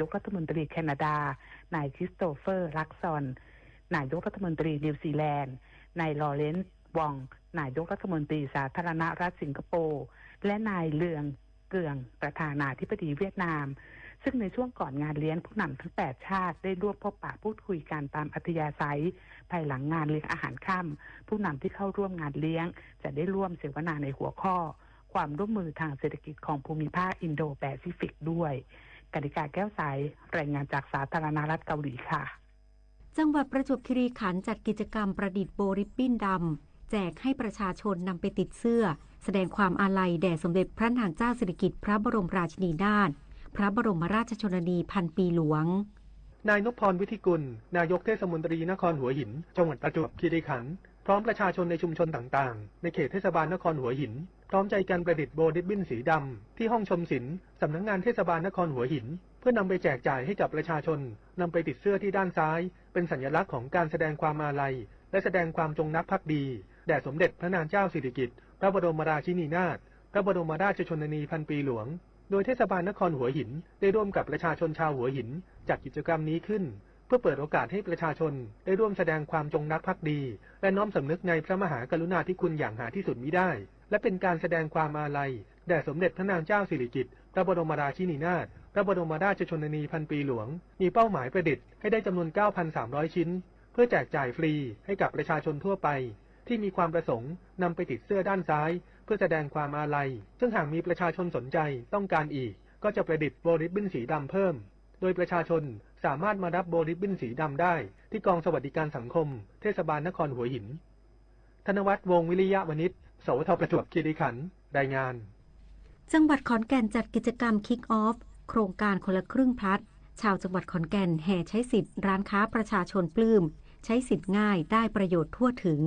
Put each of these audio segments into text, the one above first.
ยกรัฐมนตรีแคนาดา นายคริสโตเฟอร์ ลักซอน นายกรัฐมนตรีนิวซีแลนด์ นายลอเรนซ์ วอง นายกรัฐมนตรีสาธารณรัฐสิงคโปร์ และนายเลืองเกือง ประธานาธิบดีเวียดนาม ซึ่งในช่วงก่อนงานเลี้ยงผู้นำทั้งแปดชาติได้ร่วมพบปะพูดคุยกันตามอัธยาศัย ภายหลังงานเลี้ยงอาหารค่ำ ผู้นำที่เข้าร่วมงานเลี้ยงจะได้ร่วมเสวนาในหัวข้อความร่วมมือทางเศรษฐกิจของภูมิภาคอินโดแปซิฟิกด้วย กนิกาแก้วใส รายงานจากสาธารณรัฐเกาหลีค่ะ จังหวัดประจวบคีรีขันธ์จัดกิจกรรมประดิษฐ์โบว์ริบบิ้นดำ แจกให้ประชาชนนำไปติดเสื้อ แสดงความอาลัยแด่สมเด็จพระนางเจ้าสิริกิติ์พระบรมราชินีนาถ พระบรมราชชนนีพันปีหลวง นายนพพร วุฒิกุล นายกเทศมนตรีนครหัวหิน จังหวัดประจวบคีรีขันธ์ พร้อมประชาชนในชุมชนต่างๆ ในเขตเทศบาลนครหัวหิน พร้อมใจกันประดิษฐ์โบว์ริบบิ้นสีดำที่ห้องชมศิลป์สำนักงานเทศบาลนครหัวหิน เพื่อนำไปแจกจ่ายให้กับประชาชน นำไปติดเสื้อที่ด้านซ้าย เป็นสัญลักษณ์ของการแสดงความอาลัย และแสดงความจงรักภักดี แด่สมเด็จพระนางเจ้าสิริกิติ์ พระบรมราชินีนาถ พระบรมราชชนนีพันปีหลวง โดยเทศบาลนครหัวหิน ได้ร่วมกับประชาชนชาวหัวหิน จัดกิจกรรมนี้ขึ้น เพื่อเปิดโอกาสให้ประชาชนได้ร่วมแสดงความจงรักภักดี และน้อมสำนึกในพระมหากรุณาธิคุณอย่างหาที่สุดมิได้ และเป็นการแสดงความอาลัย แด่สมเด็จพระนางเจ้าสิริกิติ์ พระบรมราชินีนาถ พระบรมราชชนนีพันปีหลวง มีเป้าหมายประดิษฐ์ให้ได้จำนวน เก้าพันสามร้อย ชิ้น เพื่อแจกจ่ายฟรีให้กับประชาชนทั่วไป ที่มีความประสงค์นำไปติดเสื้อด้านซ้าย เพื่อแสดงความอาลัย ซึ่งหากมีประชาชนสนใจต้องการอีก ก็จะประดิษฐ์โบว์ริบบิ้นสีดำเพิ่ม โดยประชาชนสามารถมารับโบว์ริบบิ้นสีดำได้ที่กองสวัสดิการสังคม เทศบาลนครหัวหิน ธนวัฒน์ วงศ์วิริยะวณิช สวท ประจวบคีรีขันธ์ รายงาน จังหวัดขอนแก่นจัดกิจกรรม Kick Off โครงการคนละครึ่ง Plus ชาวจังหวัดขอนแก่นแห่ใช้สิทธิ์ ร้านค้าประชาชนปลื้ม ใช้สิทธิ์ง่าย ได้ประโยชน์ทั่วถึง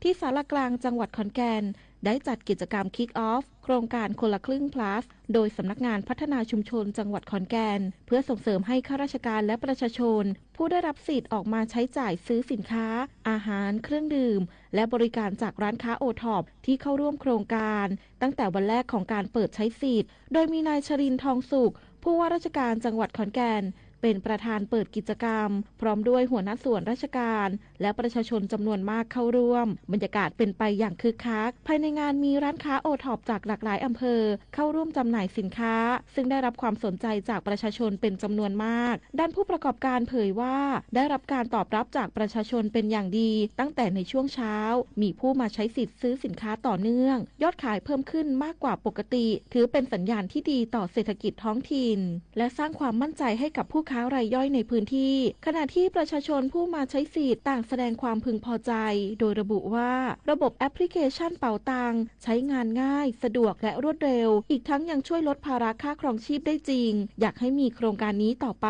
ที่ศาลากลางจังหวัดขอนแก่น ได้จัดกิจกรรม Kick Off โครงการคนละครึ่ง Plus โดยสำนักงานพัฒนาชุมชนจังหวัดขอนแก่น เพื่อส่งเสริมให้ข้าราชการและประชาชน ผู้ได้รับสิทธิ์ออกมาใช้จ่ายซื้อสินค้า อาหาร เครื่องดื่ม และบริการจากร้านค้า โอทอป ที่เข้าร่วมโครงการ ตั้งแต่วันแรกของการเปิดใช้สิทธิ์ โดยมีนายชรินทร์ ทองสุข ผู้ว่าราชการจังหวัดขอนแก่น เป็นประธานเปิดกิจกรรม พร้อมด้วยหัวหน้าส่วนราชการ และประชาชนจำนวนมากเข้าร่วม บรรยากาศเป็นไปอย่างคึกคัก ภายในงานมีร้านค้า โอทอป จากหลากหลายอำเภอ เข้าร่วมจำหน่ายสินค้า ซึ่งได้รับความสนใจจากประชาชนเป็นจำนวนมาก ด้านผู้ประกอบการเผยว่า ได้รับการตอบรับจากประชาชนเป็นอย่างดี ตั้งแต่ในช่วงเช้า มีผู้มาใช้สิทธิ์ซื้อสินค้าต่อเนื่อง ยอดขายเพิ่มขึ้นมากกว่าปกติ ถือเป็นสัญญาณที่ดีต่อเศรษฐกิจท้องถิ่น และสร้างความมั่นใจให้กับผู้ค้ารายย่อยในพื้นที่ ขณะที่ประชาชนผู้มาใช้สิทธิ์ต่างแสดงความพึงพอใจ โดยระบุว่า ระบบแอปพลิเคชันเป๋าตังใช้งานง่าย สะดวกและรวดเร็ว อีกทั้งยังช่วยลดภาระค่าครองชีพได้จริง อยากให้มีโครงการนี้ต่อไป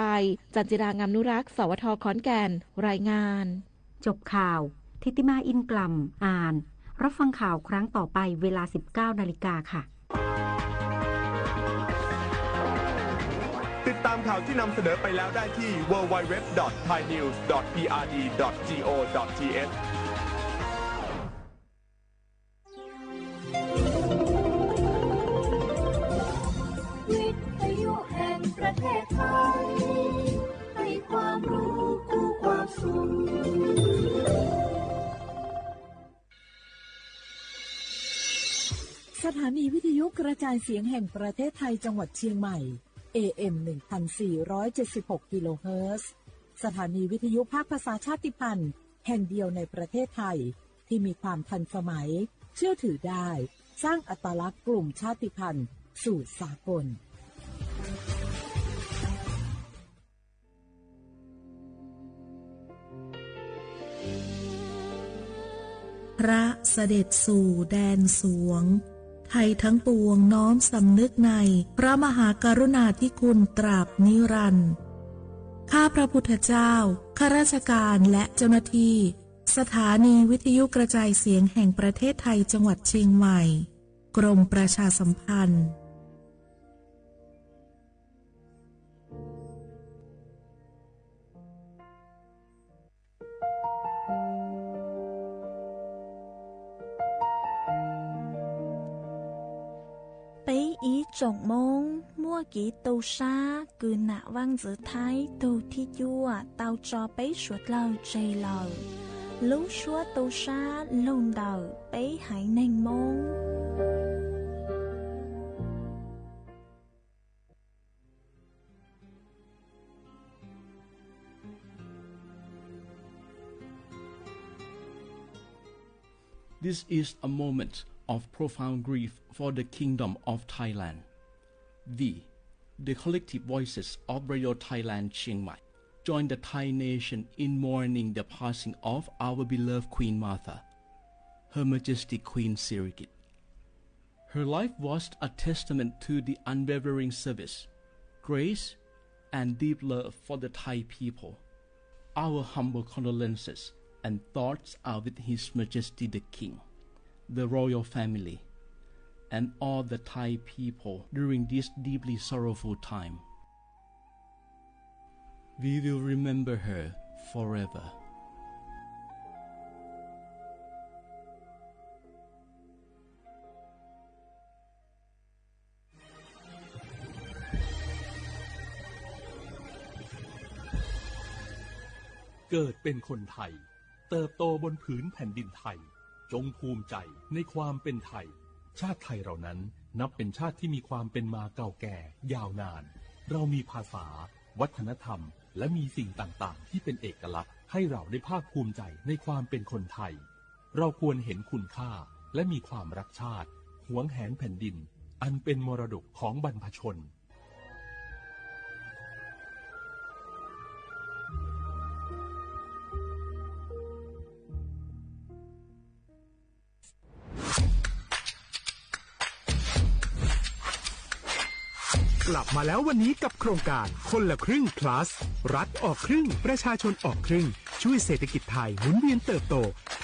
จันจิรางามนุรักษ์ สวท ขอนแก่น รายงาน จบข่าว ทิติมา อินกล่ำ อ่าน รับฟังข่าวครั้งต่อไปเวลา สิบเก้านาฬิกาค่ะ ติดตามข่าวที่นำเสนอไปแล้วได้ที่ ดับเบิลยู ดับเบิลยู ดับเบิลยู ดอท ไทยนิวส์ ดอท พีอาร์ดี ดอท จี โอ ดอท ที เอช วิทยุแห่งประเทศไทย ให้ความรู้คู่ความสุข สถานีวิทยุกระจายเสียงแห่งประเทศไทยจังหวัดเชียงใหม่ เอ เอ็ม หนึ่งพันสี่ร้อยเจ็ดสิบหก กิโลเฮิรตซ์ สถานีวิทยุภาคภาษาชาติพันธุ์แห่งเดียวในประเทศไทย ที่มีความทันสมัย เชื่อถือได้ สร้างอัตลักษณ์กลุ่มชาติพันธุ์สู่สากล พระเสด็จสู่แดนสวง ไทยทั้งปวงน้อมสำนึกในพระมหากรุณาธิคุณตราบนิรันดร์ ข้าพระพุทธเจ้า ข้าราชการและเจ้าหน้าที่ สถานีวิทยุกระจายเสียงแห่งประเทศไทยจังหวัดเชียงใหม่ กรมประชาสัมพันธ์ ပေးအီး စုံႇမူင်း မူႇ Txuj kev tu sab kws nam vaaj ntxwv Thaib tug thib cuaj tau tso peb suav dlawg tseg lawm. Lub suab tu sab lug ntawm peb haiv neeg Moob. This is a moment of profound grief for the Kingdom of Thailand. We, the collective voices of Radio Thailand Chiang Mai, join the Thai nation in mourning the passing of our beloved Queen Mother, Her Majesty Queen Sirikit. Her life was a testament to the unwavering service, grace, and deep love for the Thai people. Our humble condolences and thoughts are with His Majesty the King, the royal family, and all the Thai people during this deeply sorrowful time. We will remember her forever. กิดเป็นคนไทย เติบโตบนผืนแผ่นดินไทย จงภูมิใจในความเป็นไทย ชาติไทยเรานั้นนับเป็นชาติที่มีความเป็นมาเก่าแก่ ยาวนาน เรามีภาษา วัฒนธรรม และมีสิ่งต่างๆ ที่เป็นเอกลักษณ์ ให้เราได้ภาคภูมิใจในความเป็นคนไทย เราควรเห็นคุณค่า และมีความรักชาติ หวงแหนแผ่นดิน อันเป็นมรดกของบรรพชน กลับมาแล้ววันนี้กับโครงการคนละครึ่ง plus รัฐออกครึ่ง ประชาชนออกครึ่ง ช่วยเศรษฐกิจไทยหมุนเวียนเติบโต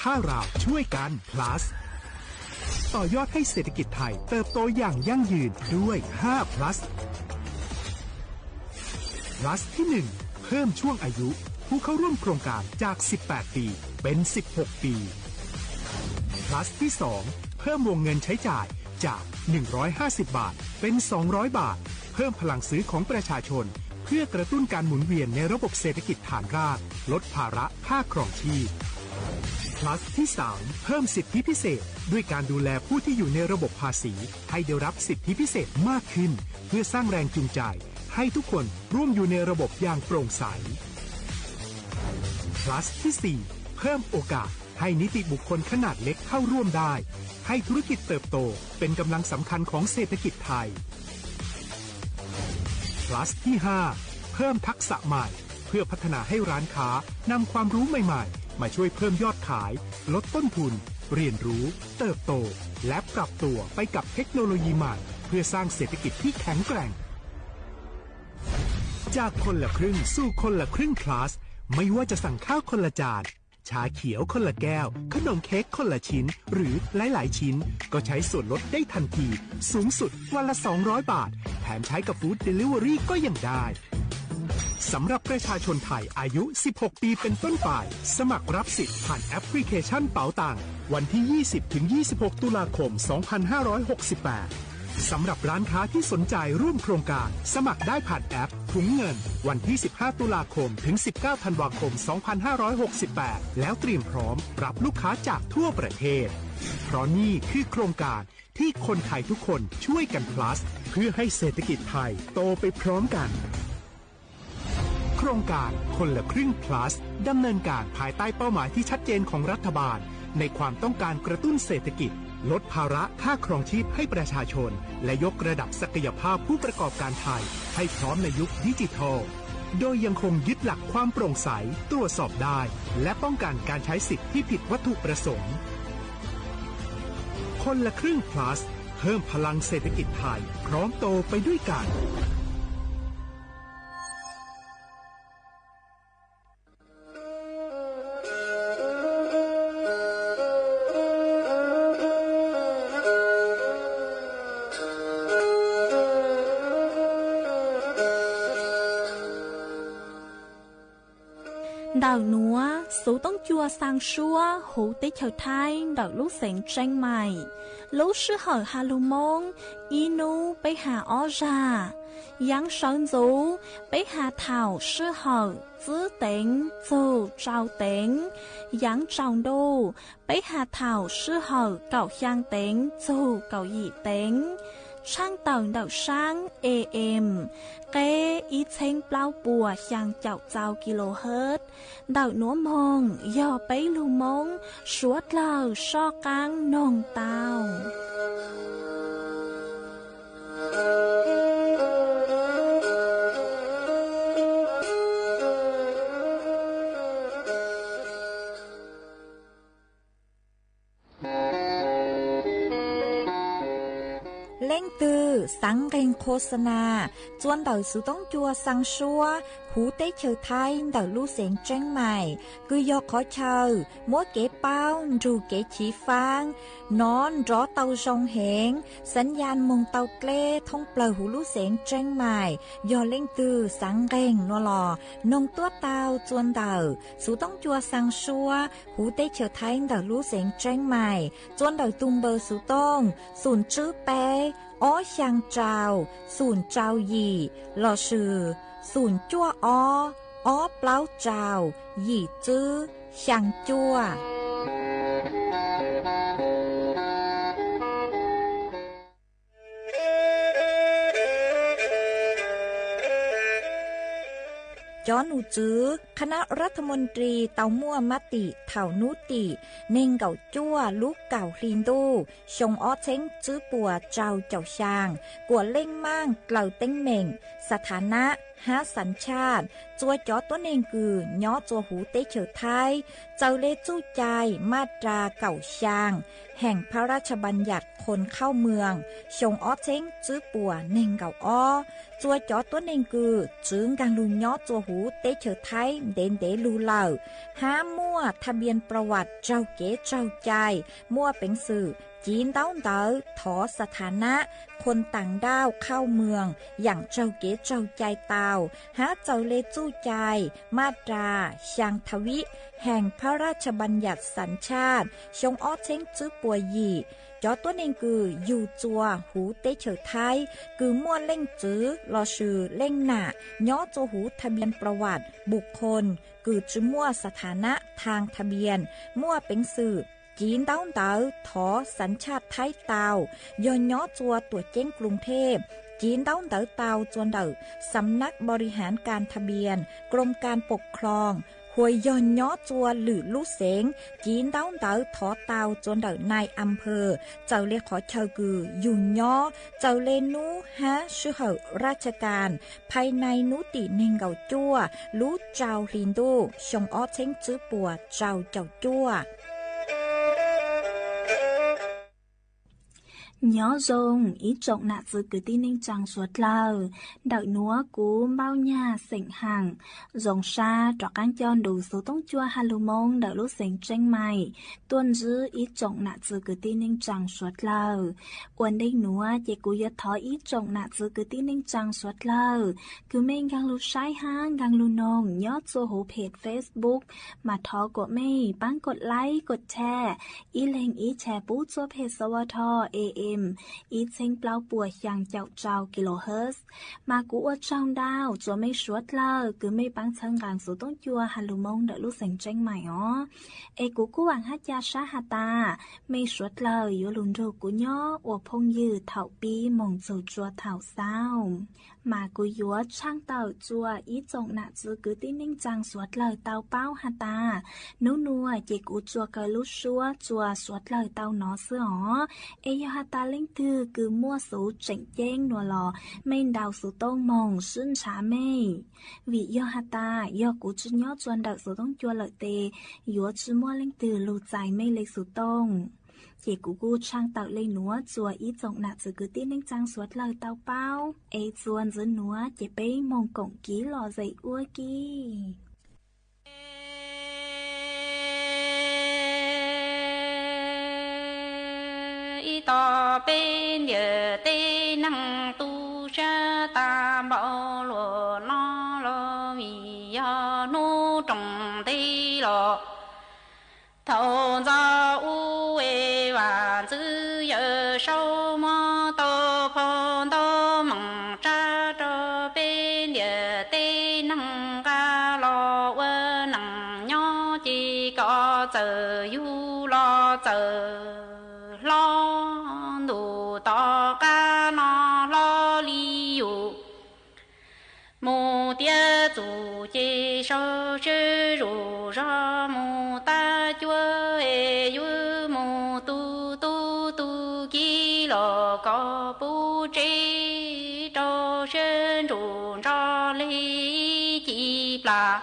ถ้าเราช่วยกัน plus ต่อยอดให้เศรษฐกิจไทยเติบโตอย่างยั่งยืนด้วย ห้า plus plus ที่ หนึ่ง เพิ่มช่วงอายุผู้เข้าร่วมโครงการจาก สิบแปด ปี เป็น สิบหก ปี plus ที่ สอง เพิ่มวงเงินใช้จ่ายจาก หนึ่งร้อยห้าสิบ บาท เป็น สองร้อย บาท เพิ่มพลังซื้อของประชาชน เพื่อกระตุ้นการหมุนเวียนในระบบเศรษฐกิจฐานราก ลดภาระค่าครองชีพ plus ที่ สาม เพิ่มสิทธิพิเศษ ด้วยการดูแลผู้ที่อยู่ในระบบภาษี ให้ได้รับสิทธิพิเศษมากขึ้น เพื่อสร้างแรงจูงใจ ให้ทุกคนร่วมอยู่ในระบบอย่างโปร่งใส plus ที่ สี่ เพิ่มโอกาสให้นิติบุคคลขนาดเล็กเข้าร่วมได้ ให้ธุรกิจเติบโตเป็นกำลังสำคัญของเศรษฐกิจไทย plus ที่ ห้า เพิ่มทักษะใหม่ เพื่อพัฒนาให้ร้านค้านำความรู้ใหม่ๆ มาช่วยเพิ่มยอดขาย ลดต้นทุน เรียนรู้ เติบโต และปรับตัวไปกับเทคโนโลยีใหม่ เพื่อสร้างเศรษฐกิจที่แข็งแกร่ง จากคนละครึ่งสู่คนละครึ่ง plus ไม่ว่าจะสั่งข้าวคนละจาน ชาเขียวคนละแก้ว ขนมเค้กคนละชิ้น หรือหลายๆ ชิ้น ก็ใช้ส่วนลดได้ทันที สูงสุดวันละ สองร้อย บาท แถมใช้กับ Food Delivery ก็ยังได้ สำหรับประชาชนไทยอายุ สิบหก ปีเป็นต้นไป สมัครรับสิทธิ์ผ่านแอปพลิเคชันเป๋าตัง วันที่ ยี่สิบ ถึง ยี่สิบหก ตุลาคม สองพันห้าร้อยหกสิบแปด สำหรับร้านค้าที่สนใจร่วมโครงการ สมัครได้ผ่านแอปถุงเงิน วันที่ สิบห้า ตุลาคม ถึง สิบเก้า ธันวาคม สองพันห้าร้อยหกสิบแปด แล้วเตรียมพร้อมรับลูกค้าจากทั่วประเทศ เพราะนี่คือโครงการที่คนไทยทุกคนช่วยกัน plus เพื่อให้เศรษฐกิจไทยโตไปพร้อมกัน โครงการคนละครึ่ง plus ดำเนินการภายใต้เป้าหมายที่ชัดเจนของรัฐบาล ในความต้องการกระตุ้นเศรษฐกิจ ลดภาระค่าครองชีพให้ประชาชน และยกระดับศักยภาพผู้ประกอบการไทย ให้พร้อมในยุคดิจิทัล โดยยังคงยึดหลักความโปร่งใส ตรวจสอบได้ และป้องกันการใช้สิทธิ์ที่ผิดวัตถุประสงค์ คนละครึ่ง plus เพิ่มพลังเศรษฐกิจไทย พร้อมโตไปด้วยกัน Ntawm nuav, Xuv Toob Cua xaa suab huv teb chaws Thaib ntawm lub xeev Tseeb Mais. Lub sij hawm has lug Moob, ib nub peb has ob zag. Yaav sawv ntxuv, peb has thaum sij hawm tsib teev txug rau teev. Yaav tsaus ntuj, peb has thaum sij hawm kaum xyaa teev txug kaum yim teev. Tshaaj tawm ntawm saab A M, qeb ib txheeb plaub puas xyaa caum rau kilohertz. Ntawm nuav moog yog peb lug Moob suav dlawg soj qaab noog tau. Leej twg xaav nqeeg khos xa nas txuas ntawm Xuv Toob Cua xaa suab huv teb chaws Thaib ntawm lub xeev Tseeb Mais, kws yog qhov chaw muab kev paub nrug kev chiv faab nov nrov tau zoo heev, xaav yaj moog tau dleb thoob plawg huv lub xeev Tseeb Mais. Yog leej twg xaav nqeeg nuav los noog tuab tau txuas ntawm Xuv Toob Cua xaa suab huv teb chaws Thaib ntawm lub xeev Tseeb Mais, txuas ntawm tug npawb Xuv Tooj xoom tswb peb ob xyaa rau xoom rau yim lossis xoom cuaj ob ob plaub rau yim tswb xyaa cuaj. Cov num tswv khab nab rab tha moos ris tau muaj mab tim thaum nub tim neeg nkaum cuaj lub kaum hli ntuj xyoo ob txheeb tswb puas rau caum xyaa, kuam leej maaj dlaws teeb meem, xa tha nab hab xav tshaj txua cov tuab neeg kws nyob txua huv teb chaws Thaib, txawm le txuj cai maj ras kaum xyaa heem phab raj tshab npaas yam khos khauj moos xyoo ob txheeb tswb puas neeg nkaum ob, txua cov tuab neeg kws tsi nkaag lug nyob txua huv teb chaws Thaib ntev ntev lug lawm, hab muaj tha npias prawas raug kev raug cai, muaj peev xwm civ ntaub ntawv thov xa tha nab khos taam nrauj khauj moos yaam raug kev raug cai tau, hab txawm le txuj cai maj ras xyaa tha vib heem phab raj tshab npaas yam xav tshaj xyoo ob txheeb tswb puas yim, cov tuab neeg kws yug txua huv teb chaws Thaib kws muaj leej txwv lossis leej nam nyob txua huv tha npias prawas npus khos kws tsi muaj xa tha nab thaag tha npias, muaj peev xwm civ ntaub ntawv thov xav tshaj Thaib tau, yog nyob txua tuam ceeb Kloos Thej, civ ntaub ntawv tau txua ntawm Xam Nab Npo Ri Haav Kas Tha Npias, Kroos Kas Pom Khloos, hos yog nyob txua lwm lub xeev, civ ntaub ntawv thov tau txua ntawm Nais As Phas, txawm le qhov chaw kws yug nyob, txawm le nub hab sij hawm raj tshab kas, phais nais nub tim neeg nkaum cuaj lub rau hli ntuj xyoo ob txheeb tswb puas rau caum cuaj. Nyob zoo ib tsoom nam txwv kwv tij neej tsaa suav dlawg, ntawm nuav kuv Npauj Nyag xeem Haam zoo sab rov qaab coj nrug Xuv Toob Cua ha lug Moob ntawm lub xeev Tseeb Mais tuaj ntsib ib tsoom nam txwv kwv tij neej tsaa suav dlawg. Ua ntej nuav ces kuv yuav thov ib tsoom nam txwv kwv tij neej tsaa suav dlawg kws mej nkaag lug saib hab nkaag lug noog nyob txua huv phem Facebook, mas thov kuas mej paab kos like kos share, ib leeg ib share pub txua phem S W T A M ib txheeb plaub puas xyaa caum rau kilohertz. Mas kuv ua tsaug ntau txua mej suav dlawg kws mej paab txhawb nqaa Xuv Toob Cua ha lug Moob ntawm lub xeev Tseeb Mais os. Es kuv kuj vaam hab ca sab has tas mej suav dlawg yuav lug nrug kuv nyob ua phooj ywg thaum pib moog txug tsua thaum xaus. Mas kuv yuav tshaaj tawm txua ib tsoom nam txwv kwv tij neej tsaa suav dlawg tau paub has tas, nub nua ces kuv txua kaw lub suab txua suav dlawg tau nov xwb os. Es yog has tas leej twg kws muaj xuv tseem ceeb nua los mej ntaus xuv tooj moog sib ntshav mej. Vim yog has tas yog kuv tsi nyob txua ntawm Xuv Toob Cua lawm tes yuav tsi muaj leej twg lug txais mej le xuv tooj. Ces kuv kuj tshaaj tawm le nuav txua ib tsoom nam txwv kwv tij neej tsaa suav dlawg tau paub, es txua ntxiv nuav ces peb moog koom kiv lom zem ua ke. Ib tog peb ntiam tej neeg tu sab tas npaum luas no los vim yog hnub roos ntej los thaum ntxov ub es vam ntxwv Yawm Saub muab tau phau ntau meem tsa rau peb ntiam teb neeg nqa los ua neej nyob ces kom txawm yug los txawm hlob ntuj tom qab no hlob li yus mus tiav txuj ces sau seb zuj zog mus tab cuab es yuav mus tu tub tu kiv los kom puv tsev rau sab nruj nrog li ci plas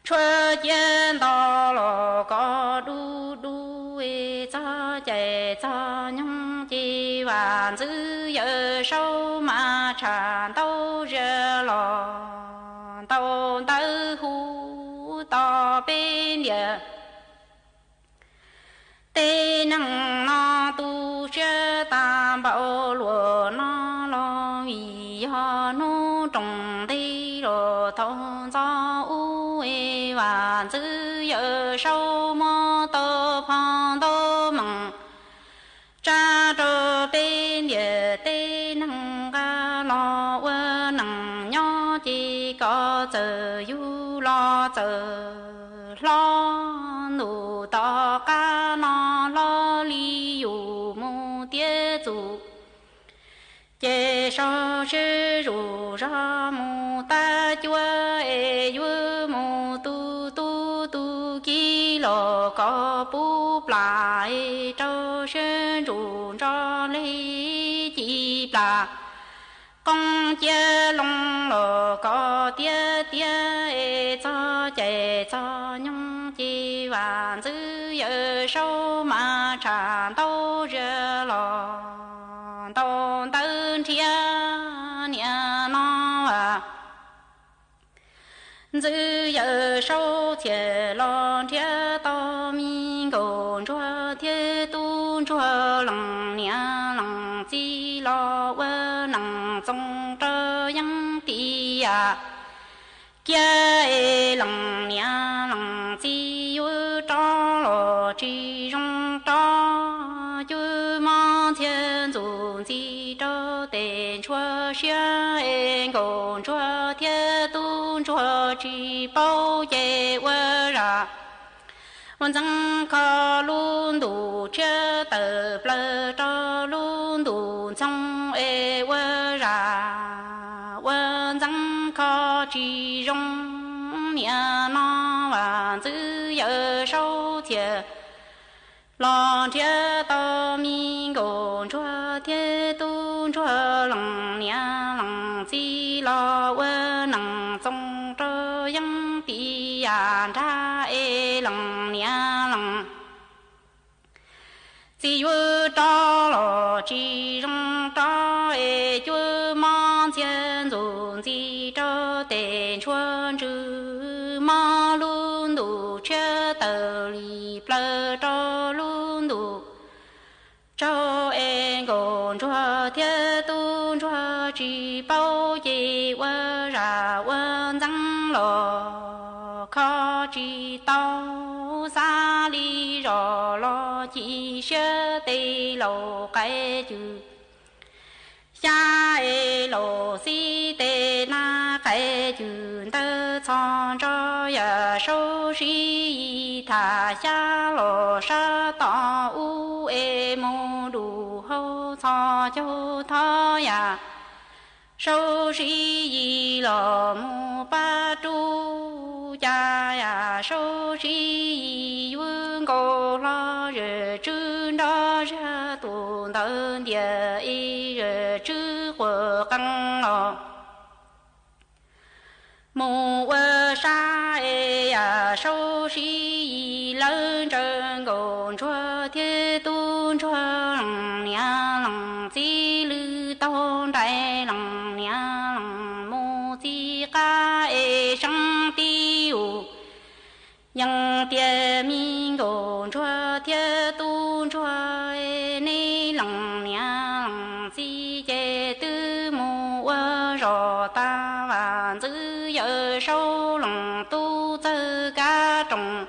tshuav ciav nto los kom du du es txog cai txog nyoog ces vam ntxwv Yawm Saub mas tsham ntau zia los ntau ntawv hu tom peb ntiam teb neeg no tu siab tag npaum luaj no los vim yog hnub roos ntej los thaum ntxov ub es vam ntxwv Yawm Saub muab tau phau ntau meem tsa rau peb ntiam teb neeg nqa los ua neej nyob ces kom txawm yug los txawm hlob ntuj tom qab no hlob li yus mus tiav txuj ces sau seb zuj zog mus tab cuab es yuav mus tu tub tu kiv los kom puv plas es rau sab nruj nrog li ci plas qoob ciav loo los kom tiav tiav es txog cai txog nyoog ces vam ntxwv Yawm Saub mas tsham ntau zia los ntau ntawv nrhiav niaj no as ntxwv Yawm Saub txhia los nrhiav tau me nkauj ntsuag thiab tub ntsuag leej niam leej txiv los ua neej txoos rau yeeb tim yam kiag es leej niam leej txiv yuav rov los tsis zoo rov cuab mob ntxhiab ntxuj ntxiv rau tes ntsuag siab es nkauj ntsuag thiab tub ntsuag tsis paub ces ua zam ua ntxeev kho lub ntuj tshiab tawm plaws rau lub ntuj ntxhoo es ua zam ua ntxeev kho tsis zoo. Niaj no vam ntxwv Yawm Saub txhia los nrhiav tau me nkauj ntsuag thiab tub ntsuag leej niam leej txiv los ua neej txoos rau yeeb tim yam nrag es leej niam leej txiv yuav rov los tsis zoo rov es cuab mob ntxhiab ntxuj ntxiv rau tes ntsuag ntsws mob lub ntuj tshiab tawm li plaws rau lub ntuj tsaug es nkauj ntsuag thiab tub ntsuag tsis paub ces ua zam ua ntxeev los kho tsis tau xav li zos los ci siab tes laus qaib cws xyab es laus xib tes nab qaib cws ntawd txhos ntso yam saub sib yig tham xyab los sab tom ub es mus dum hau txhos caug thov yam saub sib yig los mus pab rub cas yam saub sib yig yuav nkaus hlo zam tswb nrog zag tus ntawd ntiag es zam tswb quas qees los mus ua sab es yam saub sib yig lawv ntsaws nkauj ntsuag thiab tub ntsuag leej niam leej txiv lwm taug nraim leej niam leej mus txiv qab es seeb tib ub yeej tias me nkauj ntsuag thiab tub ntsuag nej leej niam leej txiv ces twb mus ua zos tas vam ntxwv Yawm Saub Lees tub txawj kab roos,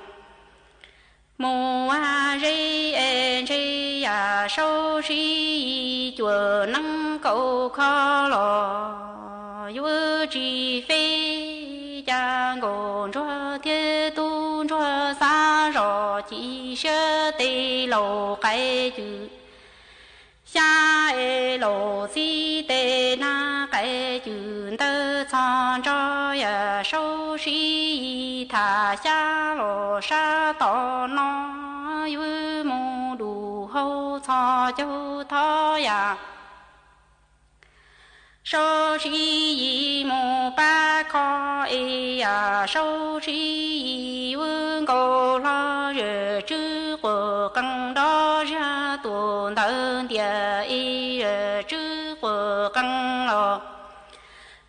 mus ua zeb es ntshe yam Saub Sib Yis cuam neeb kaum kho los yuav tsis feb. Cas Nkauj Ntsuag thiab Tub Ntsuag xav zoj chim siab, tes laus qaib cwm xyab es laus txib, tes nag qaib cwm ntawd txhos ntso, yam Saub Sib Yis tham xyab los sab tom no, yuav mus dum hau txhos caug thov yam Saub Sib Yis mus pab kho es yam Saub Sib Yis yuav nkaus hlo Yawm Tswb Quas Qees nrov zaj tuam ntawv ntias es Yawm Tswb Quas Qees los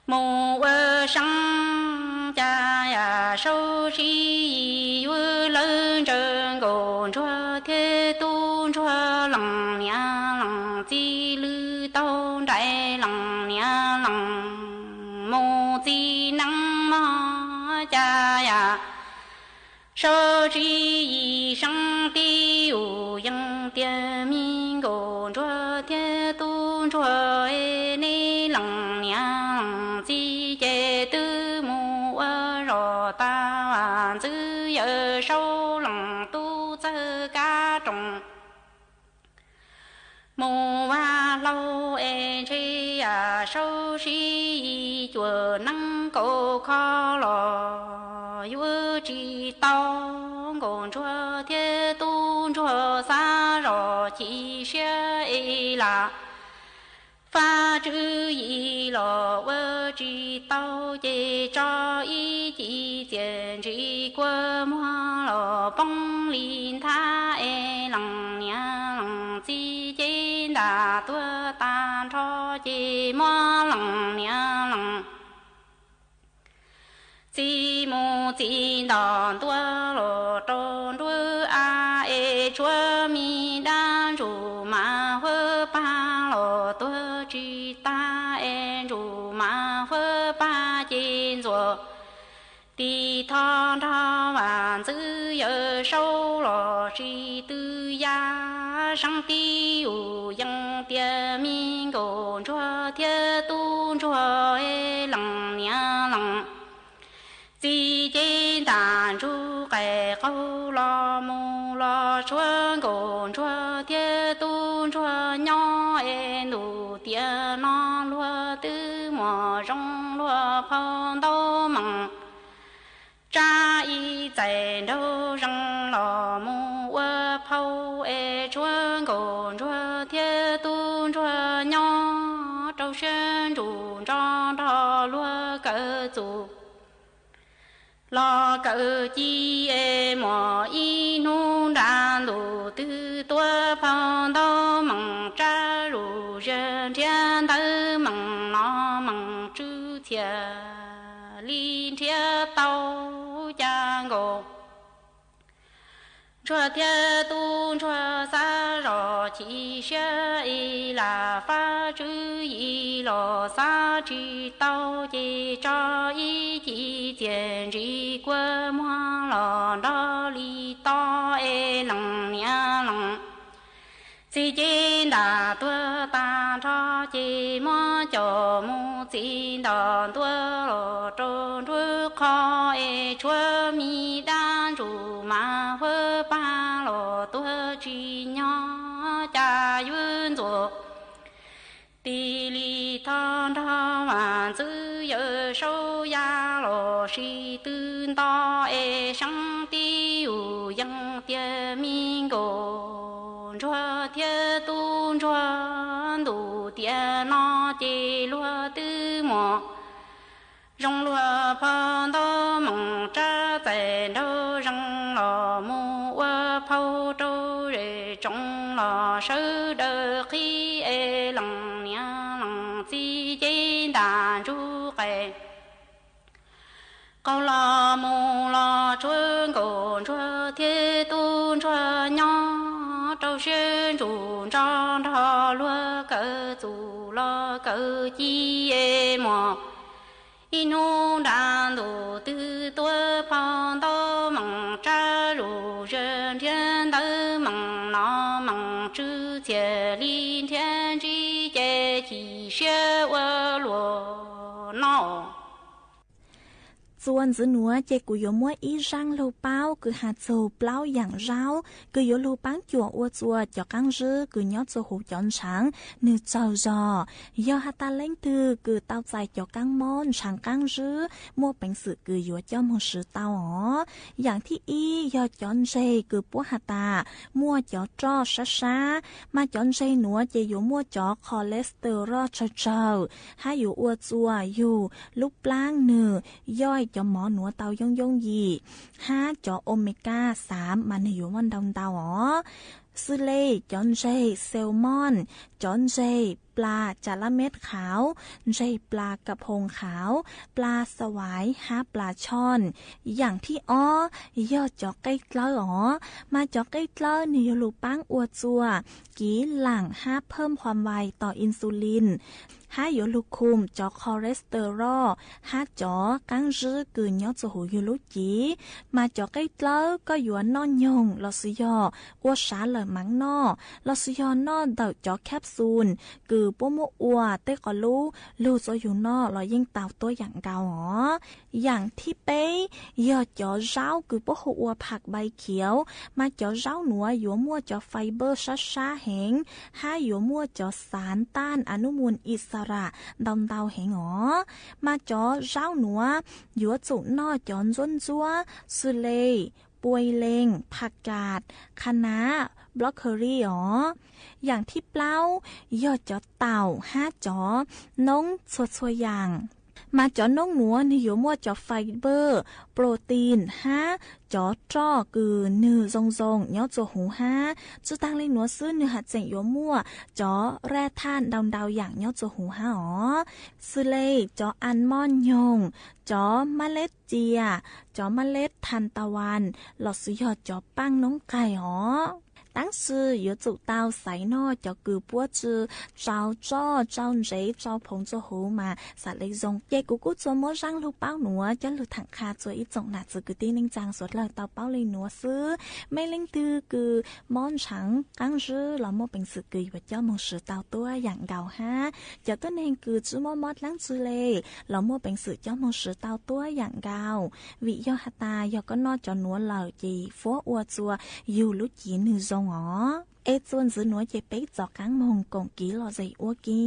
mus ua seeb. Cas yam Saub Sib Yis yuav lawv ntsaws Nkauj Ntsuag thiab Tub Ntsuag, lees niam lees txiv lwm tau nraim, lees niam lees mus txiv neeb mog. Cas yam Saub Sib Yis seeb tib yus yees tias, me Nkauj Ntsuag thiab Tub Ntsuag, neb lees niam lees txiv ces twb mus ua zog tas, vaj ntxwv Yawm Saub Lees tub txawj kab roos, mus ua hlau es ntshe yam Saub Sib Yis cuam neeb kaum kho los yuav tsis tau. Nkauj Ntsuag thiab Tub Ntsuag xav zoj chim siab es lam faj tswv yim los ua tsis tau, ces tso ib ci txias ntsis kua muag los poob li nthab es lees niam lees txiv ces ntam tuag tag nrho, ces muab lees niam lees txiv mus txiv ntom ntua los rau nruab av es tshuav me dab ntsuj mas huab pag los tuag tsis tag es ntsuj mas huab pag ces ntxuam tis tho nrog vaj ntxwv Yawm Saub los tsis tw yam. Seeb tib yus yees tias, me Nkauj Ntsuag thiab Tub Ntsuag, lees niam lees txiv ces ntam ntsuj qais qaug los mus los tshuav Nkauj Ntsuag thiab Tub Ntsuag nyob es ntuj tiam no luag twb muaj zoo luag phau ntau mees tsab ib txais nraug zees los mus ua phau es tshuav Nkauj Ntsuag thiab Tub Ntsuag nyob rau siab ntsuj ntso nrog luag kawm txuj los kawm ci es muaj ib hnub nrab ntuj twg tuaj phau ntau mees tsab zuj zus nrhiav ntawv mees no mees tswv txhiaj li nrhiav tau. Cas Nkauj Ntsuag thiab Tub Ntsuag xav zoj chim siab es lam faj tswv yim los xav tsis tau, ces tso ib ci txias ntsis kua muag los nrog li to es lees niam lees txiv ces ntam tuag tag nrho, ces muab coj mus txiv ntom ntua los rau nruab qhov es tshuav me dab ntsuj mas huab pag los tuag tsis nyob. Cas yuav ntxuam tis li tho nrog vaj ntxwv Yawm Saub ya los sis tw nto es Seeb tib yus yees tias, me Nkauj Ntsuag thiab Tub Ntsuag, ntuj tiam no ces luag twb muaj zoo luag phau ntau mees tsab txais nraug zees los mus ua phau rau zej tsoom los sawv daws qhib es lees niam lees txiv ces ntam ntsuj qais qaug los mus los tshuav Nkauj Ntsuag thiab Tub Ntsuag nyob rau siab ntsuj ntso nrog luag kawm txuj los kawm ci es muaj Ib hnub nrab ntuj twb tuaj phoj ntau, meem tsab zuj zus nrhiav ntawv, meem nom meem tswv txhiaj li nrhiav ntsib, ces chim siab ua luaj no. Txuas ntxiv nuav ces kuv yuav muab ib zaaj lug paub kws has txug plaub yaam zaub kws yuav lug paab cuam ua txuas cov qaab zib kws nyob txuas huv cov ntshaav nwg tsawg zog. Yog has tas leej twg kws tau txais cov kaab mob ntshaav qaab zib, muaj peev xwm kws yuav coj moog swv tau os. Yaam thib ib yog cov ntseg kws puab has tas muaj cov roj sab sab, mas cov ntseg nuav ces yuav muaj cov cholesterol tsawg tsawg, hab yuav ua txuas yug lub plaab nwg yoj cov mov nuav tau yooj yooj yim, hab cov omega xaav mas nwg yuav muaj ntau ntau os. Xws le cov ntseg salmon, cov ntseg plas cas lab meb qhauv, ntseg plas kas phoos qhauv, plas xawm vaiv hab plas chon. Yaam thib ob yog cov qej dlawb os, mas cov qej dlawb nwg yuav lug paab ua txuas kiv laam hab phawm khuam vais tos insulin, hab yuav lug khum cov cholesterol hab cov qaab zib kws nyob txuas huv yug lub cev. Mas cov qej dlawb koj yuav noj nyoog lossis yog ua sav lawm maam noj, lossis yog noj ntawm cov capsule kws puab muab ua tej qhov lub lug txuas yug noj los yeej tau tuab yaam nkaus os. Yaam thib peb yog cov zaub kws puab hu ua pham vais khiav, mas cov zaub nuav yuav muaj cov fiber sab sab heev, hab yuav muaj cov xaav taj anub mus ixaram ntau ntau heev os. Mas cov zaub nuav yuav tsum noj cov ntxuab ntxuab xws le puai lees, phas kas, qha nav, broccoli os. Yaam thib plaub yog cov taum hab cov noob txhua txhua yaam. Mas cov noob nuav nwg yuav muaj cov fiber, protein hab cov roj kws nwg zoo zoo nyob txuas huv hab. Tsi taag le nuav xwb, nwg has tseem yuav muaj cov raj thaj ntau ntau yaam nyob txuas huv hab os. Xws le cov almond nyoog, cov mab leb cia, cov mab leb thas tas vas, lossis yog cov paaj noob qaig os. Tab sis yuav tsum tau xaiv noj cov kws puab tsi tsau roj tsau ntsev tsau phoov txuas huv mas xaav le zoo. Ces kuv kuj tsuas muab zaaj lug paub nuav coj lug thaam qha txua ib tsoom nam txiv kwv tij neej tsaa suav dlawg tau paub le nuav xwb. Mej leej twg kws mob ntshaav qaab zib los muaj peev xwm kws yuav coj moog swv tau tuab yaam nkaus hab cov tuab neeg kws tsi muaj mob dlaab tsi le los muaj peev xwm coj moog swv tau tuab yaam nkaus. Vim yog has tas yog koj noj cov nuav lawm ces puab ua txuas yug lub cev nwg zoo os. Es txuas ntxiv nuav ces peb rov qaab moog koom kiv lom zem ua ke.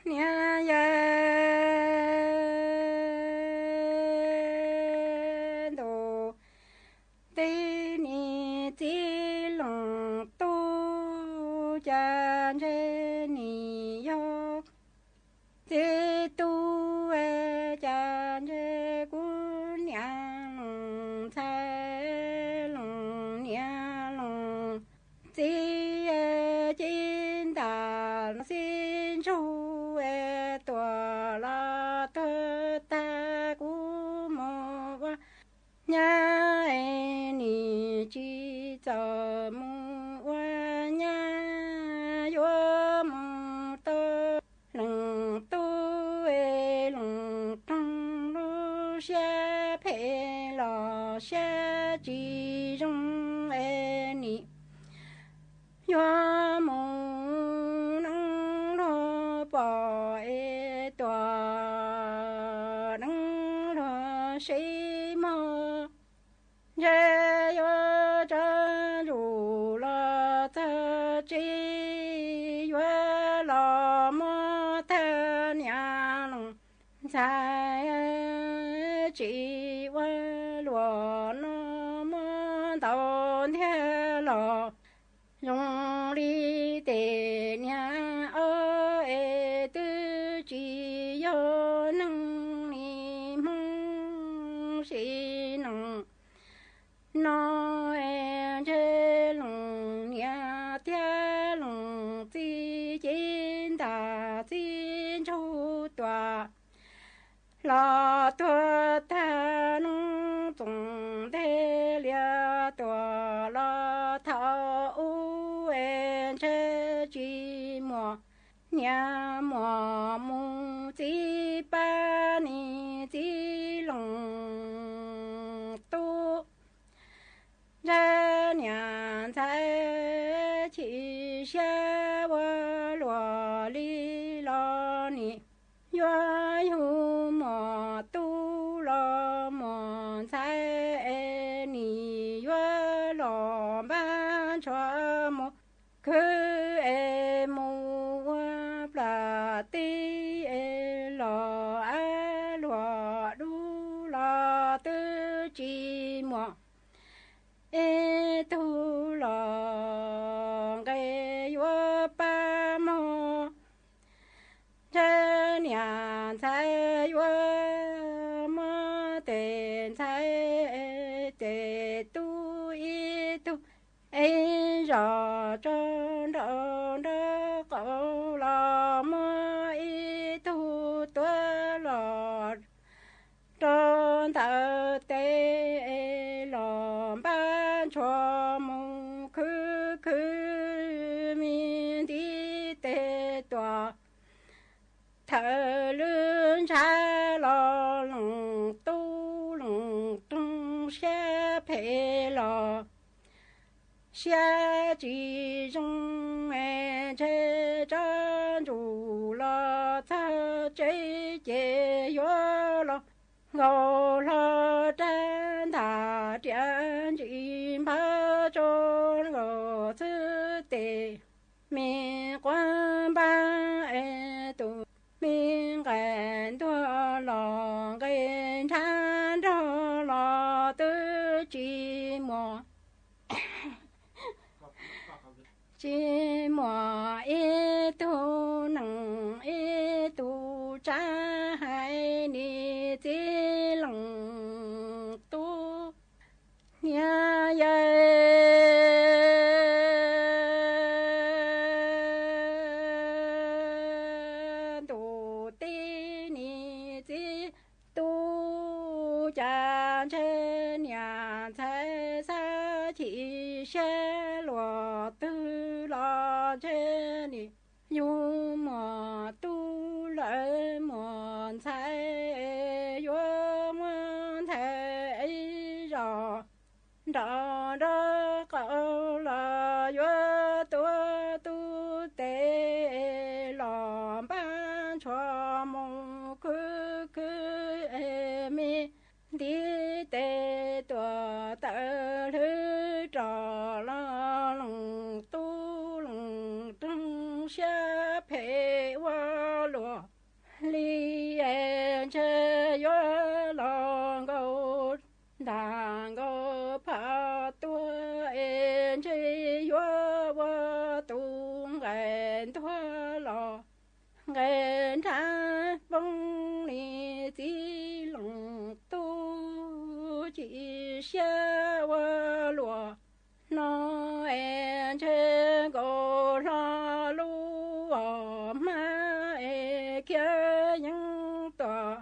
Niam yawg ntuj teb, nim txiv Loos Tub, cas ntshe nim yog txiv tub, cas ntshe kuv niam Loos ntxhais, Loos niam Loos txiv, ci ntas xib ntsug tuam los tuag tag, kuv mus ua nyab es nim tsis txawm mus ua nyab, yuav mus tau Loos Tub es Loos Roog lub siab phem los siab tsis zoo es nim yuav mus neeb luag pom es tuam neeb luag sib mog. Ntshe yuav tsaus ntuj los txog tsev, yuav los muab thawj niam Loos ntxhais, tsis ua luam no muab ntaus ntiag los zoo li tej niag ob es twb tsis yog neeg li Hmoob sim neej no es ntshe Loos niam thiab Loos txiv ci ntas xib ntsug tuam los tuag tag, noob txoos nteg lias tuam los thaum ub es ntshe tsis muaj niam muaj mus txiv pab nim txiv Loos Tub. Ntshe niam ntxhais chim siab ua luam li los nim yuav yug muam tub los muam ntxhais es nim yuav los npaj ntsho mus khwv es mus ua plam teb es los av luam dub los twb tsis muaj ib tug los nqe yuav pab mog. Ntshe niam ntxhais yuav muab tej ntxhais tej tub ib tug ib zos tso nrau nraub qaum los muab ib tug tuav los rau ntawm tes los npaj ntsho mus khwv khwv me ntiv tes tuam. Thaum lub ntshav los Loos Tub Loos Roog siab phem los siab tsis zoo es ntshe tsaus ntuj los txog tsev ces yuav los nkaus hlo rab ntaj riam ntsis npab tso nkaus xwb tes me quav npab es tus me nqaim ntuag los nqe nrhab nrog los twb tsis muaj tsis muaj ib tug neeg ib tug tsav hais nim txiv Loos Tub. Niam yawg ntuj teb, nim txiv tub, cas ntshe niam ntxhais xav chim siab luag twg los ntshe nim yug muam tub lawm muam ntxhais, yuav muab ntxhais ib zos nrau nraub qaum los yuav tuav tub tes los npaj ntsho mus khwv khwv me ntiv tes tuam tawm hlwb rov los Loos Tub Loos Roog siab phem ua luag li es ntshe yuav los nkaus nram nkaus phav tuag es ntshe yuav ua tus nqaim ntuag los nqe nrab poob li txiv loos tub. Chim siab ua luam no es ntshe nkaus hlo lub hom hmab es khiav yeeb tuam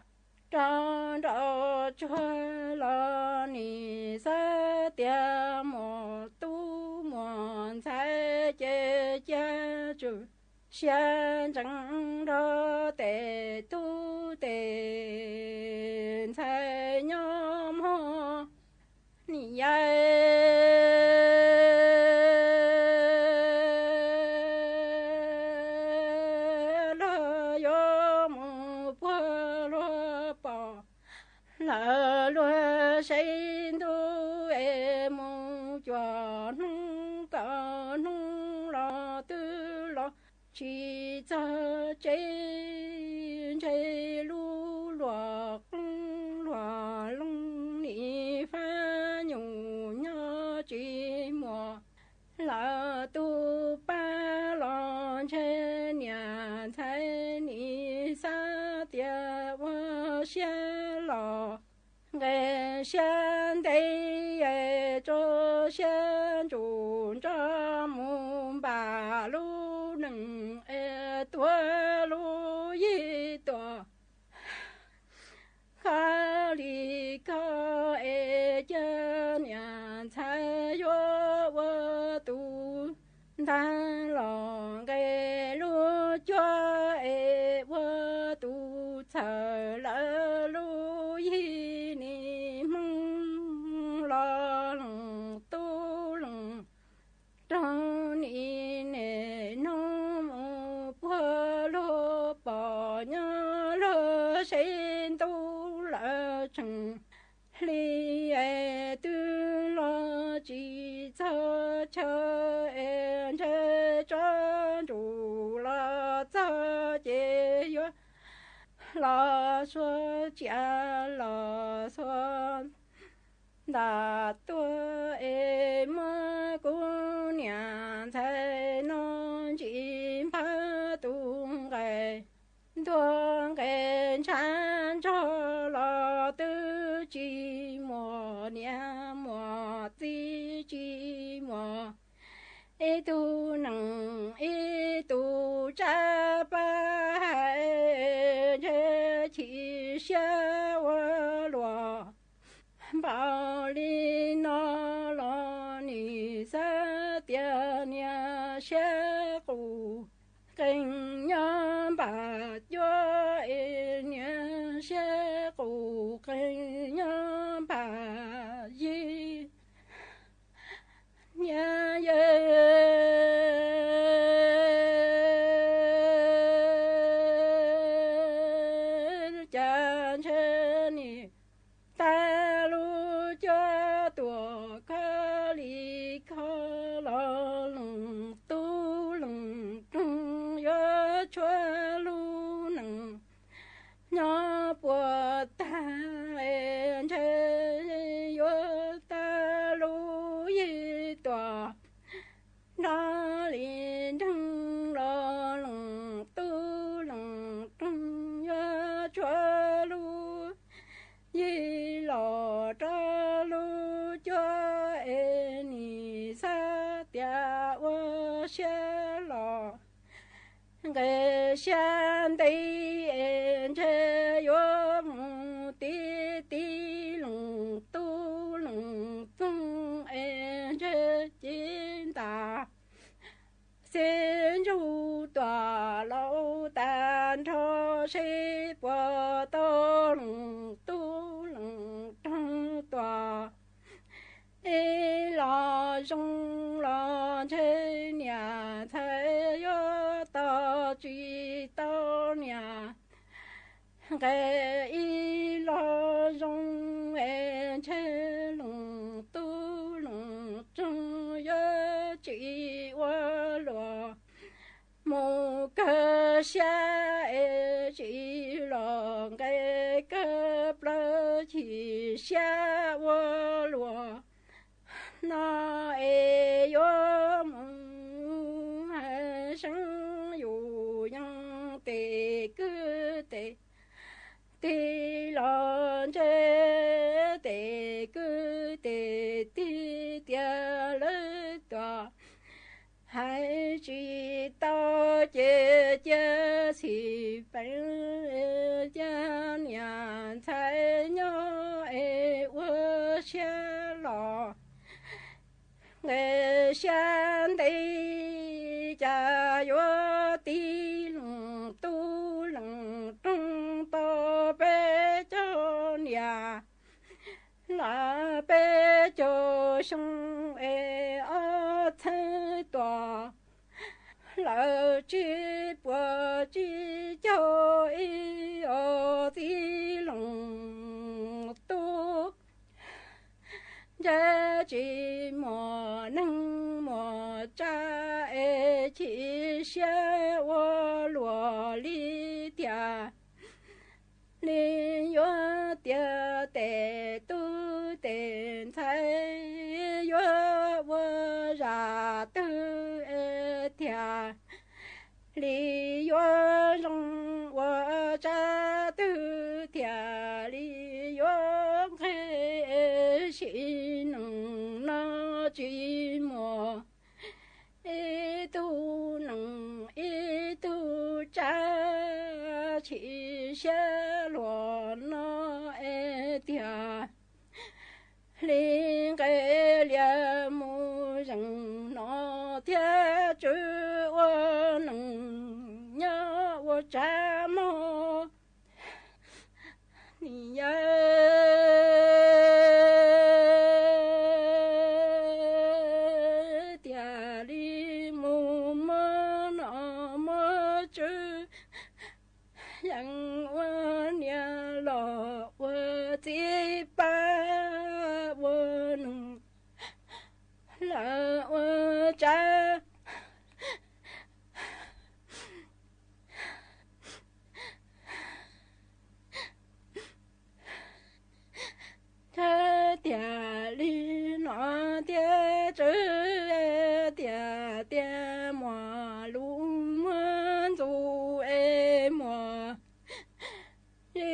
rau nraum tsuag los nim xav tias muam tub muam ntxhais ces cia tsum siab ntsees nrog tes tub tes ntxhais nyob mog. Nim yaim luag yuav mus puag luag pom lawm luag saib ntuj es mus cuam hnub kaum hnub los twb los tsis txog tsev. Ntshe lub luam qoob luam loo nim fab nyuj nyob tsis muaj lawm tus pab los ntshe niam ntxhais nim xav tias ua siab los nqe siab ntev es tso siab ntsum nrog mus npam lub neej es tuav lub yig tuam. Kho li koj es cia niam ntxhais yuav ua tus ntag los nqe lub cuab es ua tus txhawm lawm lub yig nim hmoo los loos tub loos roog nim nim hnub mus puag luag pom nyob luag saib ntuj lawm tsees hli es twb los tsis txog chaw es ntshe tsob ntsum los txog ces yuav los xuas tsiaj los xuas ntam tuaj es muab kuv niam ntxhais no ntsis npawg tus nqaim ntuag nqe ntshav ntsog los twb tsis muaj niam muaj txiv tsis muaj ib tug neeg ib tug tsab pab hais ntshe chim siab ua luam npaum li no los nim xav tias niam siab qus qees nyob npam cuab es niam siab qus qees nyob npam yig. Niam yawg cas ntshe nim tag lub cuab tuam kho li kho los loos tub loos roog yuav tshuav lub neej nyob puas tag es ntshe yuav tag lub yig tuam nrog li nreeg los loos tub loos roog yuav tshuav lub yig los rau lub cuab es nim xav tias ua siab los nqe siab ntev es ntshe yuav mus tib tib loos tub loos roog es ntshe ci ntas xib ntsug tuam laus tas nrho seb puas tau loos tub loos roog tuam ib los zoo los ntshe niam ntxhais yuav tos tsis tau niam nqe ib los zoo es ntshe loos tub loos roog yuav tsis ua luam mus kawg siab es siab ua luaj no es yuav mus hais seeb yus yeej tes kwv tes tij los ntshe tes kwv tes tij tias lawv tuag hais tsis tau ces cia xim peev cia niam ntxhais nyob es ua siab los nqe siab ntev cas yuav tig loos tub loos roog tau peb caug niam los peb caug xyoo es ob txheeb tuam lawm tsib puas tsib caug ib os txij loos tub ntshe tsis muaj neeg muaj tsav es chim siab ua luaj li tiag li yuav tias tes tub tes ntxhais yuav ua zaj twg es tiag li yuav zoo ua tsav twg tiag li yuav nqe sim neej no tsis muaj ib tug neej ib tug tsav chim siab luaj no es tiag li nqe lias mus zeem no thiab tswv ua neej nyob ua tsav mog. Ni yawg tiag li mus muab nom muab tswv yeej ua niam los ua txiv pab ua neej los ua tsav thiab tiag li no thiab tswv tiag tiag muaj lus muaj ntxuv es muaj li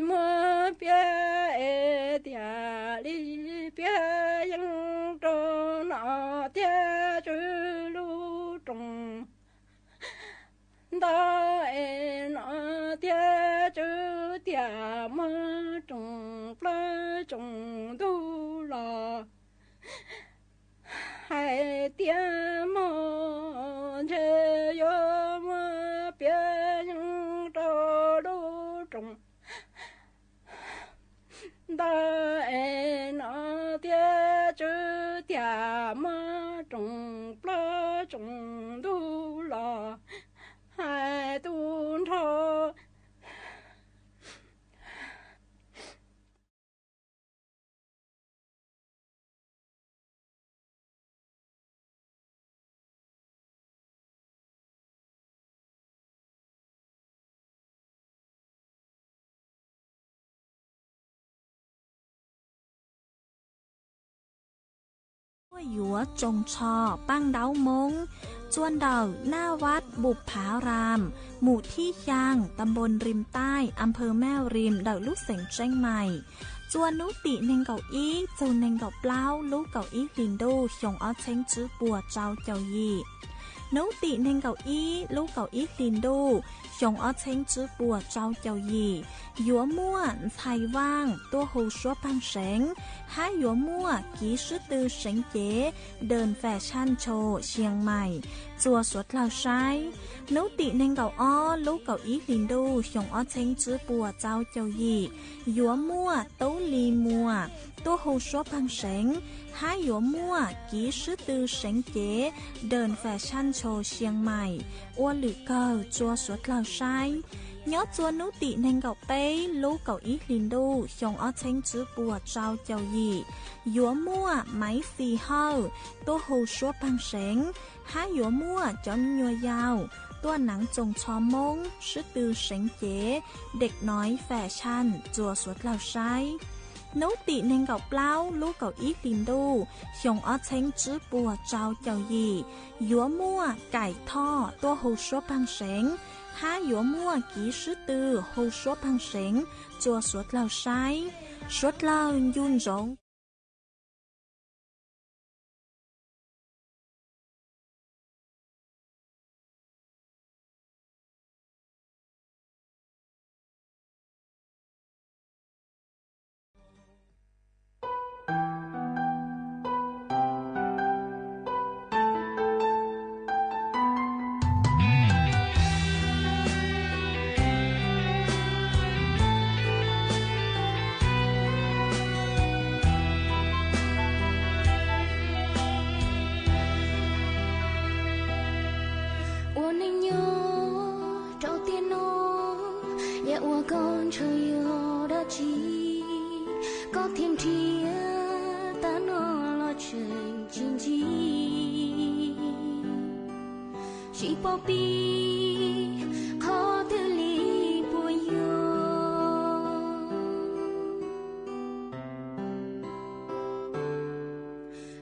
muab piav es tiag li piav yeej rau nom thiab tswv lub rooj ntawd es nom thiab tswv tiag muab rooj plaub rooj ntug los hais tias mog ntshe yuav muab piav yeej rau lub rooj ntawd es nom thiab tswv tiag muab rooj plaub rooj ntug los hais tu nrho Muaj yuav tsoos tsho paj ntaub Moob, txua ntawm Naj Vaj Npum Phav Ram, mus thib xyaa, ta npoo Rim Taij, a phawv Maj Rim, ntawm lub xeev Tseeb Maim. Txua hnub tim nees nkaum ib txug nees nkaum plaub lub kaum ib hlis ntuj xyoo ob txheeb tswb puas rau caum yim. Hnub tim nees nkaum ib lub kaum ib hlis ntuj xyoo ob txheeb tswb puas rau caum yim, yuav muaj ntxhais vaaj tuaj hu suab paag seev, hab yuav muaj kiv sib tw seev cev, dej fam saj ntsho Xia Maim, txua suav dlawg saib. Hnub tim nees nkaum ob lub kaum ib hlis ntuj xyoo ob txheeb tswb puas rau caum yim, yuav muaj Tub Lis Muas tuaj hu suab paag seev, hab yuav muaj kiv sib tw seev cev, dej fam saj ntsho Xia Maim, ua lwm kawg txua suav dlawg saib. Nyob txua hnub tim nees nkaum peb lub kaum ib hlis ntuj xyoo ob txheeb tswb puas rau caum yim, yuav muaj Maiv Xis Hawj tuaj hu suab paag seev, hab yuav muaj cov me nyuam yaus tuaj naav tsoos tsho Moob sib tw seev cev, dej noiv fam saj txua suav dlawg saib. Hnub tim nees nkaum plaub lub kaum ib hlis ntuj xyoo ob txheeb tsib puas rau caum yim, yuav muaj Kaim Thoj tuaj hu suab pheej seev, hab yuav muaj Kiv Swb Tw hu suab pheej seev rua suav dlawg saib. Suav dlawg nco ntsoov. Ua neej nyob rau tiam no, yog ua koj ntshaw yog dab tsi, koj thiaj nrhiav tag no los tseem tsis ntsib. Tsis paub pib qhov twg li puas yog,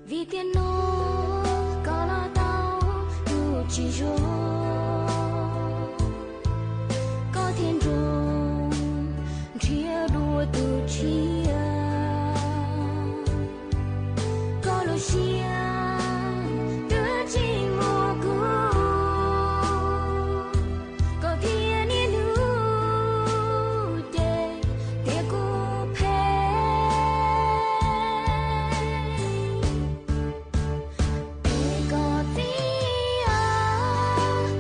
vim tiam no koj los tau tus tsis zoo, koj thiaj nrog nrhiav dua tus tshiab. Koj lub siab twb tsis muaj kuv, koj thiaj niaj hnub cem tias kuv phem. Es koj txiv,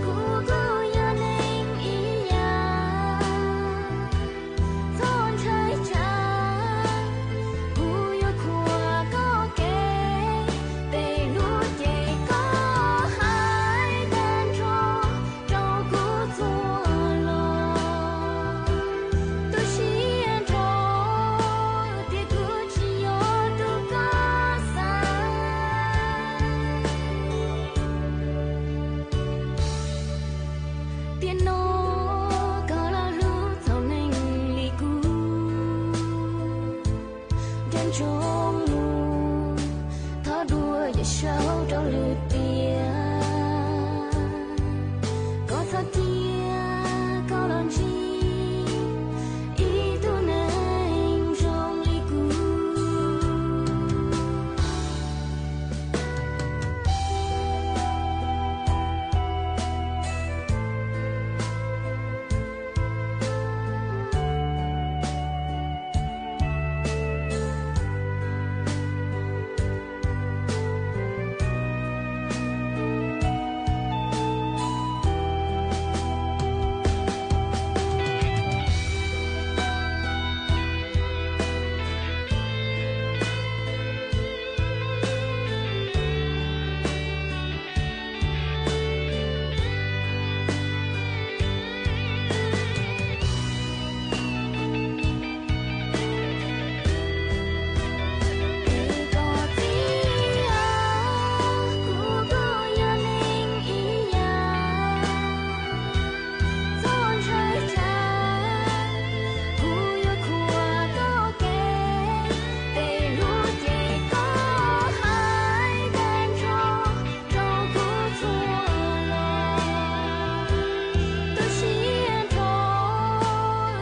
kuv kuj yog neeg ib yam, txhob ntshai tsam, kuv yuav khuam koj kev, tej lus cem koj hais tag nrho rau kuv txhua lo, tu siab nrho tias kuv tsis yog tus koj xav. Tiam no koj los hlub txom neeg li kuv, nco ntsoov mus thov dua yawm saub rau lwm tiam. Koj txhob cia koj los ntsib ib tug neeg zoo li kuv. Rau kuv txhua lo, tu siab nrho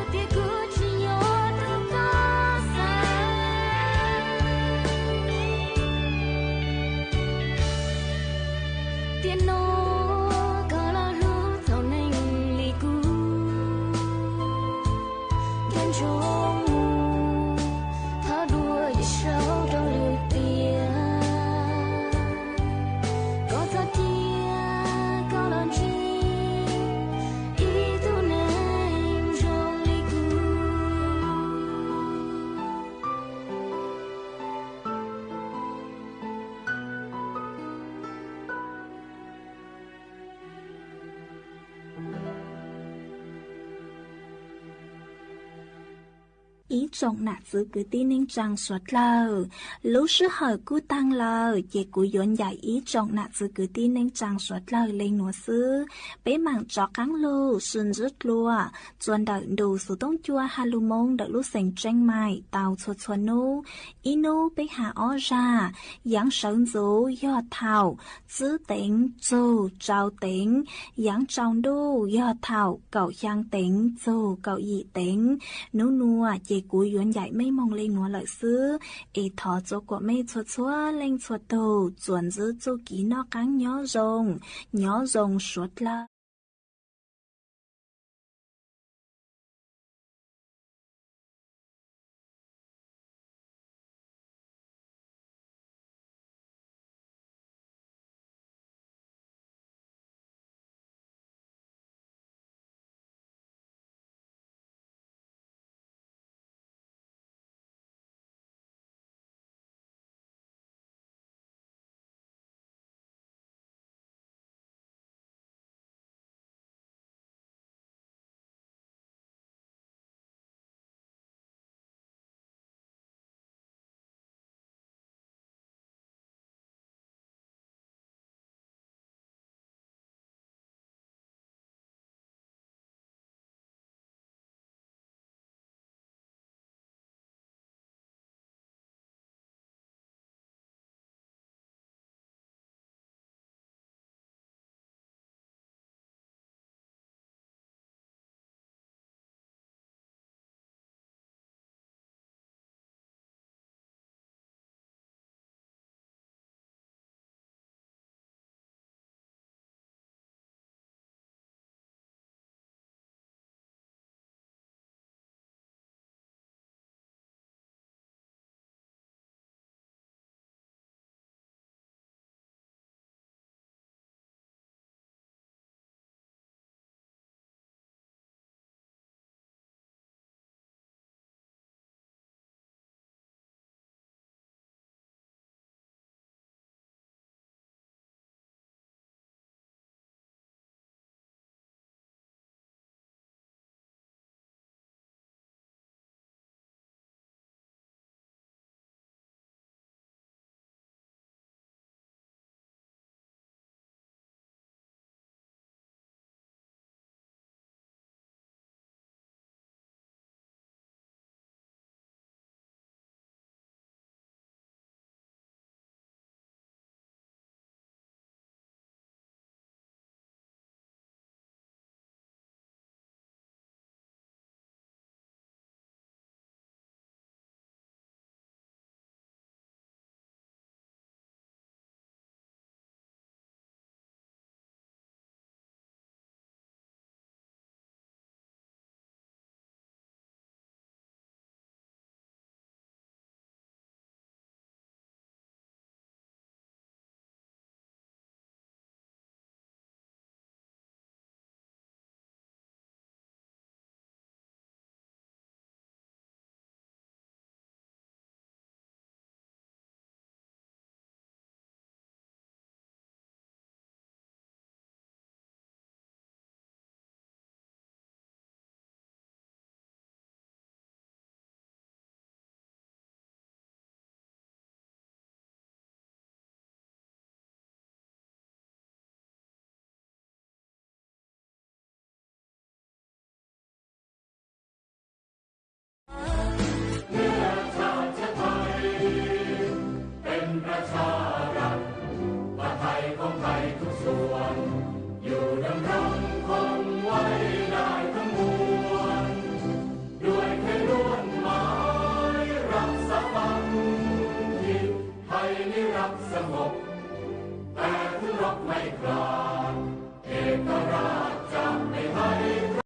tias kuv tsis yog tus koj xav. Tiam no koj los hlub txom neeg li kuv, nco ntsoov mus thov dua yawm saub rau lwm tiam. Koj txhob cia koj los ntsib ib tug neeg zoo li kuv. Ib tsoom nam txwv kwv tij neej tsaa suav dlawg, lub sij hawm kuj taag lawm ces kuv yuav ncaim ib tsoom nam txwv kwv tij neej tsaa suav dlawg le nuav xwb. Peb maam rov qaab lug sib ntsib dlua txuas ntawm ntu xuv toob cua Halloween ntawm lub xeev Tseeb Maim tau txhua txhua nub. Ib nub peb has ob zag: yaav sawv ntxuv yog thaum tsib teev txug rau teev, yaav tsaus ntuj yog thaum kaum xyaa teev txug kaum yim teev. Nub nua ces kuv yuav ncaim mej moog le nuav lawm xwb, es thov txua kuam mej txhua txhua leej txhua tug txuas ntsib txuj kev noj qaab nyob zoo, nyob zoo suav dlawg.